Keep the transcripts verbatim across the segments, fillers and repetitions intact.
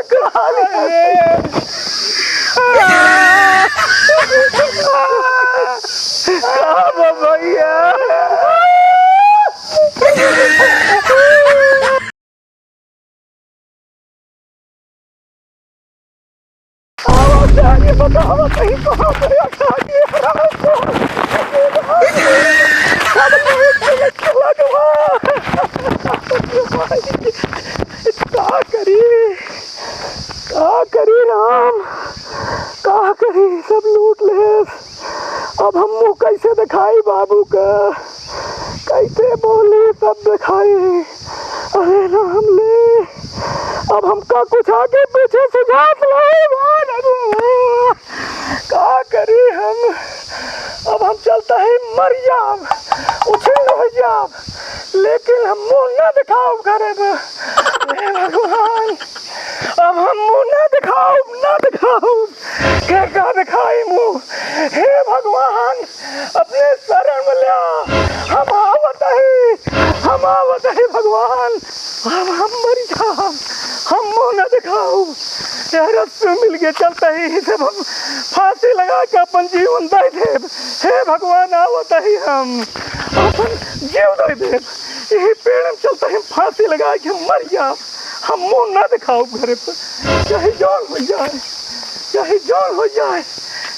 का बा भैया? आवाज आ रही है, बताओ, कहीं कहाँ पे आवाज आ रही है? का करी, का करी राम, का करी, सब लूट ले। अब हम मुँह कैसे दिखाई बाबू का, कैसे बोली सब दिखाई। अरे राम ले, अब हमका कुछ आगे पीछे सुझात नहीं बा रघुआ। का करी हम? अब हम चलता ही मर जाब, उछिन्न हो जाब, लेकिन हम मुँह ना दिखाउब घरे में। हे भगवान, अब हम मुँह ना दिखाउब, ना दिखाउब। के का दिखाई मुँह? हे भगवान, अपने शरण में ल्या, हम आवत ही, हम आवत ही भगवान, अब हम मर जाब, हम मुँह ना दिखाउब। यार, अब से मिल के चलता ही, जब हम फांसी लगा के अपन जीवन दे देब। हे भगवान, आवत ही हम अपन जीव दे देब। यही पेड़ में चलता ही, हम फांसी लगा के हम मर जाब, हम मुँह ना दिखाउब घरे पर, चाहे जौन हो जाए, चाहे जौन हो जाए,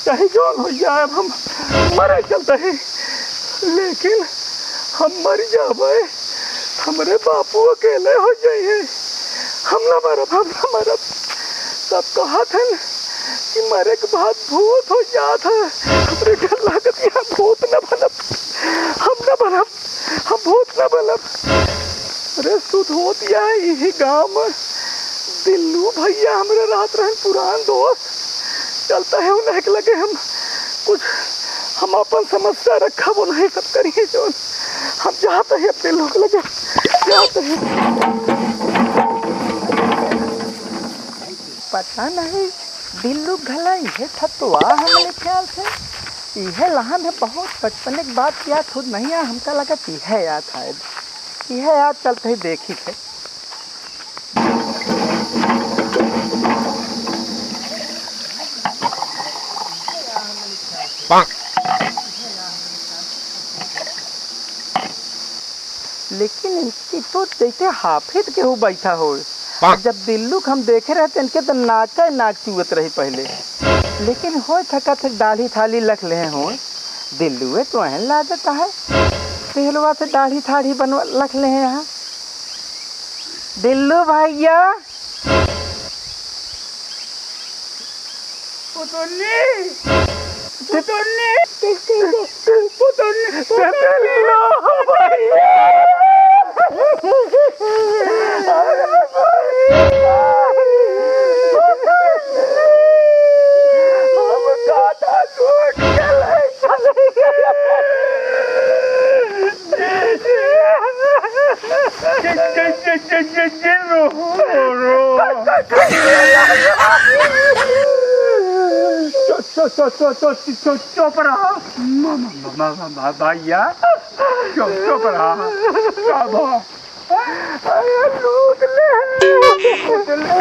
चाहे जौन हो जाए, अब हम मरे चलते ही, लेकिन हम मर जाबे, हमरे बापू अकेले हो जाइए, हम ना मरब, हम ना मरब। सब कहत हन कि मरे के बाद भूत हो जात है, हमरे डर लागत, यहाँ भूत न बनब, हम न बनब। हम भूत ना बनब। अरे सुध होत या इही गाँव में दिल्लू भैया हमरे रहत रहन पुरान दोस्त। चलता है उन्हें के लगे हम कुछ, हम अपन समस्या रखब, उन्हें सब करिए जौन। हम जात है अपने लोग लगे, जात है। पता नहीं दिल्लू घला इहे ठतुआ हमरे ख्याल से। इहे लहान है, बहुत बचपने के बात याद खुद नहीं आ, हमका लगा कि इहे याद है। इहे याद चलते ही देखी थे। लेकिन इनकी तो जैसे हाफिज केहू बैठा होए। पाक। जब दिल्लू के हम देखे रहे, तो इनके तो नाका नाक चुअत रही पहले, लेकिन होए थका थे दाढ़ी थाली लख लेहे होए। दिल्लुए तो अहन लागत है, पहलवा से दाढ़ी थाढ़ी बनवा लख लेहे यहाँ। दिल्लू भैया, पुतुन्नी, पुतुन्नी, पुतुन्नी, पुतुन्नी। हम गाना लूट के ले चले। चुप, चुप, चुप, चुप, चुप, चुप, चुप रहा। म-, म-, म-, म-, म-, भैया, चुप, चुप रहा। का भा? अरे, लूट ले। लूट ले।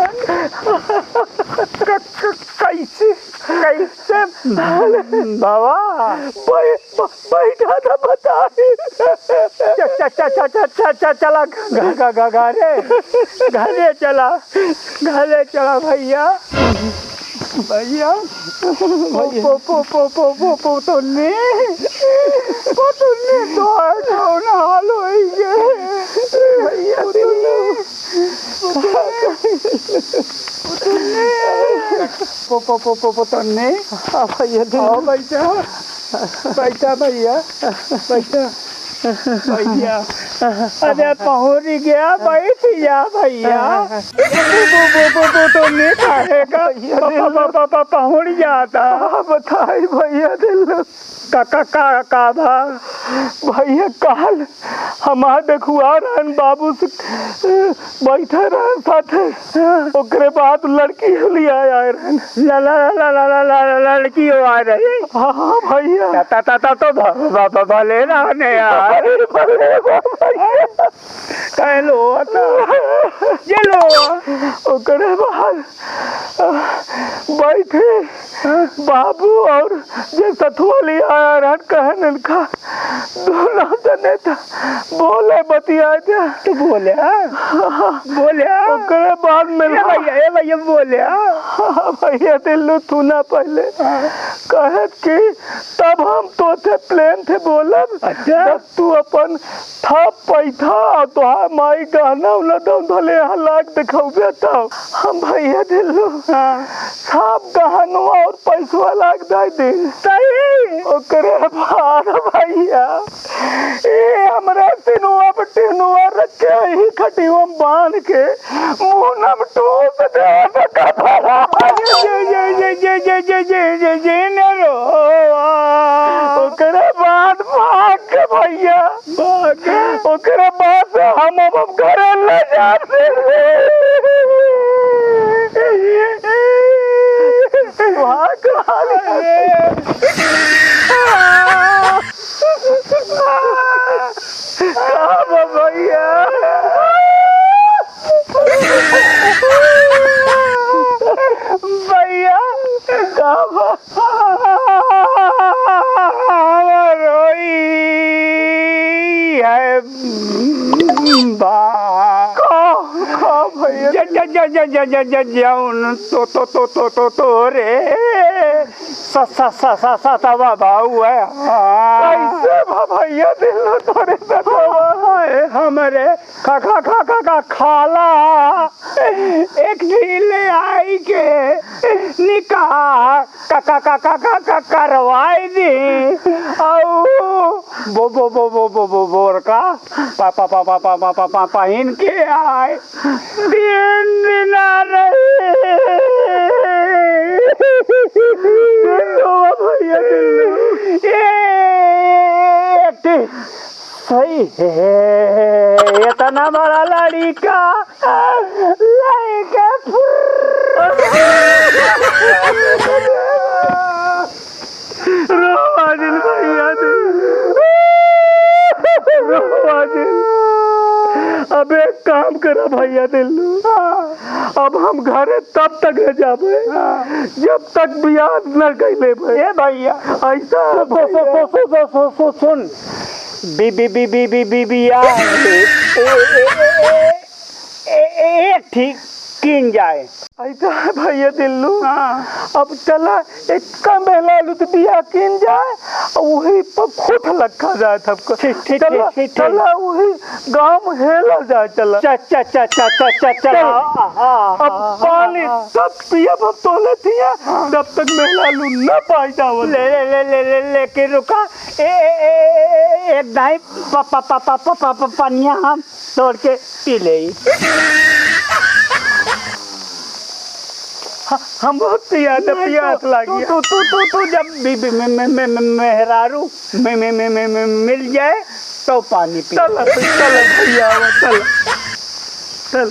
क-, क-, कैसे, कैसे? बाबा। भाई, ब-, बैठा था, बताई। च-, च-, च-, च-, च-, च-, च-, चला, घ-, घ-, घ-, घ-, घरे, घरे चला, घरे चला भैया, भैया, पो-, पो-, पो-, पो-, पो-, पो-, पो-, तोन्ने, पो-, तोन्ने, तो है, तो ना हाल होई गे। भैया, पो-, तोन्ने, पो-, तोन्ने, पो-, पो-, पो-, पो-, पो-, तोन्ने, हाँ, भैया, आओ, बैठा। बैठा भैया, बैठा। भैया, अरे पहुँच गया, बैठ जा भैया। बु-, बु-, बु-, बु-, बु-, तो नहीं कहेगा। भैया, प-, प-, प-, प-, प-, पहुँच जाता। हाँ, बताई भैया, दिल का, का, का, का भा? भैया, काल हमार देखुआ रहन बाबू से, अ, बैठे रहन साथे। हाँ। ओकरे बाद लड़की लिया आए रहन। ला, ला, ला, लड़की हो आ रही। हाँ, हाँ, भैया। ता, ता, ता, ता, तो भ-, भ-, भ-, भले रहने यार। भले, भले, भले। कह लो, आता। ये लो। ओकरे बाद बैठे बाबू और जे सथुआ लिया आया रहन, कहन इनका दोनों जने त बोले बतिया दे। तो बोले, हाँ? बोले, हाँ? ओकरे बाद में ए भैया, ए भैया, बोले, हाँ? हाँ, भैया दिल्लू, तू ना पहले हाँ। कहत कि तब हम तोते प्लेन थे बोलब, अच्छा। जब तू अपन थप पैथा और तोहार माई गहना उना दम धले यहाँ लाग देखौबे तब हम भैया दिल्लू हाँ। सब गहनवा और पैसवा लाग दे दे। सही। ओकरे बाद भैया ए हमरा सिनुआ पर टिनुआ रख के ही खटियो में बांध के मुंह नम टूस दे कपड़ा। जय, जय, जय, जय, जय, जय, जय, जय, जय, जय, जय, ने रो। ओकरे बाद भाग के भैया, भाग के। ओकरे बाद से हम अब, अब घरे न जा सकते। भाग के। का बा भैया? भैया, का बा? हमर रोई है बा। का, का भैया? ज-, ज-, ज-, जौन तो, तो, तो, तो, तो, तो रे स-, स-, स-, स-, सतवा बाऊ है। हाँ। कैसे भा भैया दिल तोरे सतवा? हाय हमरे खा, खा, खा, खा, खा, खाला। एक ढीले आई के निकाह का, का, का, का, का, का, करवाई दी। औ बो, बो, बो, बोरका पा, पा, पा, पहिन के आए। तीन दिन आ रहे। भैया, ए, एक ठी सही है, इतना बड़ा लड़िका लइके फुर्र। रो आजिल भैया दिल। रो आजिल। अब एक काम करा भैया दिल्लू। हाँ। अब हम घरे तब तक न जाबे, हाँ। जब तक बियाह न कइ लेबे। ए भैया। ऐसा है तो, तो, भैया। तो, तो, तो, तो, तो सुन। बि-, बि-, बि-, बि-, बि-, बि-, बियाह ए, ए, ए, ए, ए, ए, एक ठीक कीन जाए। ऐसा है भैया दिल्लू। हाँ। अब चला, एक मेहलालू त बियाह कीन जाए, और वही पर खुद लखा जाए सबको। ठीक, ठीक, चला, ठीक, ठीक, ठीक। चला, वही गाँव में हेला जाए, चला। च-, च-, च-, च-, च-, च-, चला। चला। हाँ, हाँ, अब हाँ, पानी हाँ, हाँ। सब पिया, अब तोले थिया, हाँ। जब तक मेहलालू न पाई जावल। ले, ले, ले, ले, ले, लेकिन रुका, ए, ए, ए, ए, ए, एक दाई प-, प-, प-, प-, प-, प-, प-, पनिया हम तोड़ के पी ले। ह-, हम बहुत पिया, नहीं, पियास तू, लागी। तू, तू, तू, तू, तू जब भी, भी, मे-, मे-, मे-, मे-, मेहरारू मे-, मे-, मे-, मे-, मे-, मिल जाए, तो पानी पी। चल, चल, भैया, चल, चल।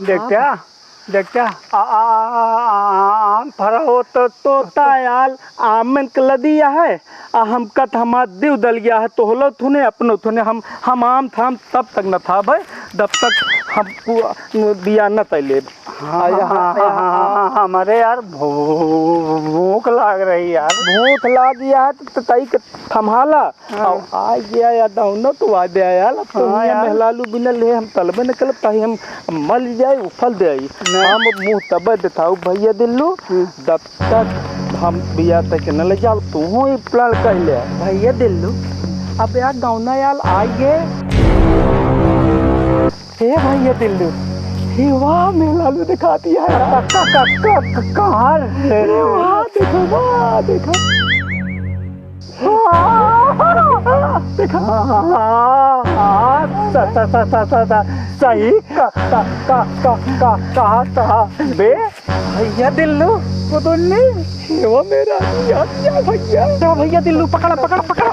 देखते हाँ। हैं? देखता, आ, आ, आ, आ, आ, आम फरा हो तो तोता आल, आमन के लदिया है, आ हम कत हमार दिव दलिया है, तोहलो थुने, अपनो थुने, हम, हम आम थाम तब तक न था भाई, जब तक हम कु-, बिया न तैले। हाँ, आया, हाँ, हाँ, आया, हाँ, हाँ, आ। हाँ, हाँ, हमरे यार भू-, भूख लाग रही यार। भूख लाग यार, त-, तई के थम्हाला। हाँ। अब आ गया या दौनो तो आ गया यार, अब तो हाँ मियाँ यार। मेहलालू बिना ले हम तलबे न कलब, ताही हम मल जाए, उफल दे आई। नहीं। हम मुँह तबे देथाऊ भैया दिल्लू, हम्म। जब तक हम बिया तक न ले जाओ, तू ही plan कर ले। भैया दिल्लू, अब यार दौना यार आ गए। हे भैया दिल्लू, हे वाह मेहलालू दिखा दिया है। क-, क-, क-, क-, क-, कहाँ रे? अरे वाह, देखो, वाह, देखो। देखा। हाँ, हाँ, हाँ, हाँ, स-, स-, स-, स-, स-, स-, सही क-, क-, क-, क-, क-, कहा, कहा, बे? भैया दिल्लू, पुतुन्नी, ये वो मेरा यार, या भैया। जा भैया दिल्लू, पकड़, पकड़, पकड़।